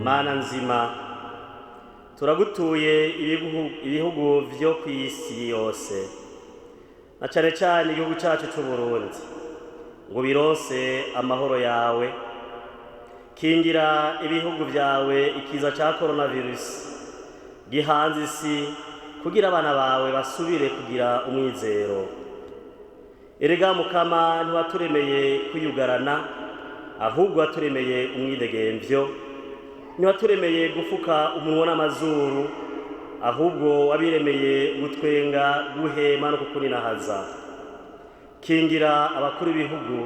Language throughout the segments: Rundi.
Mana nzima, turagutuye ibihugu vyo kw'isi yose, na cane cane igihugu cacu c'Uburundi, ngo bironse amahoro yawe. Kingira ibihugu vyawe ikiza ca coronavirus gihanze isi, kugira abana bawe basubire kugira umwizero. Erega Mukama, ntiwaturemeye kwiyugarana, ahubwo waturemeye umwidegemvyo. Ntiwaturemeye gufuka umunwa n'amazuru, ahubwo wabiremeye gutwenga, guhema no kukuninahaza. Kingira abakuru b'ibihugu,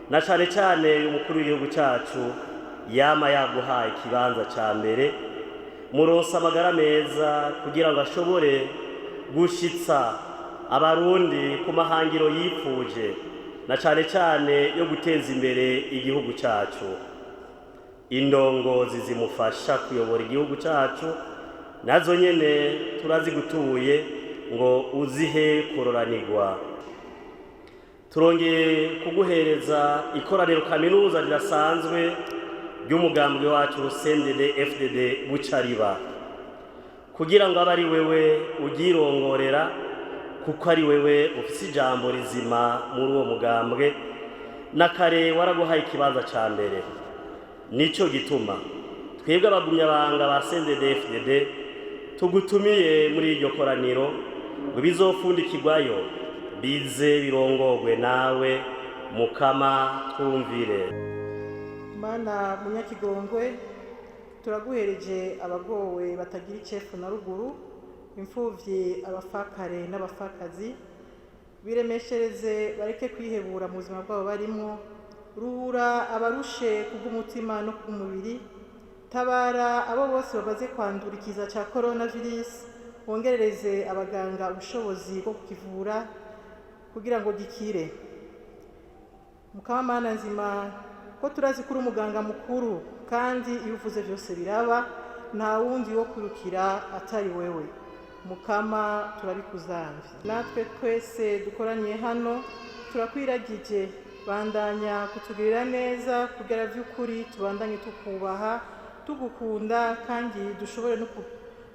na cane cane umukuru w'igihugu cacu yama yaguhaye ikibanza ca mbere. Muronse amagara meza kugira ngo ashobore gushitsa Abarundi ku mahangiro yipfuje, na cane cane yo guteza imbere igihugu cacu. Indongozi zimufasha kuyobora igihugu cacu nazo nyene turazigutuye ngo uzihe kuroranirwa. Turongeye kuguhereza ikoraniro kaminuza ridasanzwe ry'umugambwe wacu CNDD FDD bucariba, kugira ngo abe ari wewe uryirongorera, kuko ari wewe ufise ijambo rizima muri uwo mugambwe, na kare waraguhaye ikibanza ca mbere. Nico gituma twebwe abagumyabanga ba CNDD FDD tugutumiye muri iryo koraniro, ngo bizofundikirwayo bize birongorwe nawe. Mukama, twumvire. Mana munyakigongwe, turaguhereje abagowe batagira icefu na ruguru, imfuvyi, abafakare n'abafakazi. Biremeshereze bareke kwihebura mu buzima bwabo barimwo. Ruhura abarushe kubw'umutima no kubw'umubiri. Tabara abo bose bamaze kwandura ikiza ca coronavirus, wongerereze abaganga ubushobozi bwo kukivura kugira ngo gikire. Mukama Mana nzima, ko turazi ko uri umuganga mukuru, kandi iyo uvuze byose biraba, nta wundi wo kwirukira atari wewe. Mukama, turabikuzamvye. Natwe twese dukoraniye hano turakwiragije. Bandanya kutugirira neza kugira by'ukuri tubandanye tukubaha, tugukunda, kandi dushobore no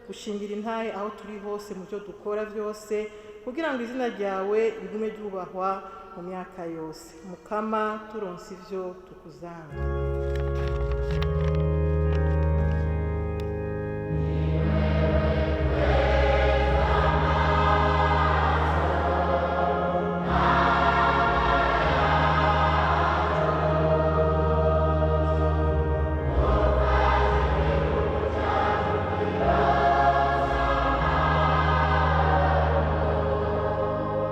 gushingira intahe aho turi hose mu byo dukora byose, kugira ngo izina ryawe rigume ryubahwa mu myaka yose. Mukama, turonse ivyo tukuzanga.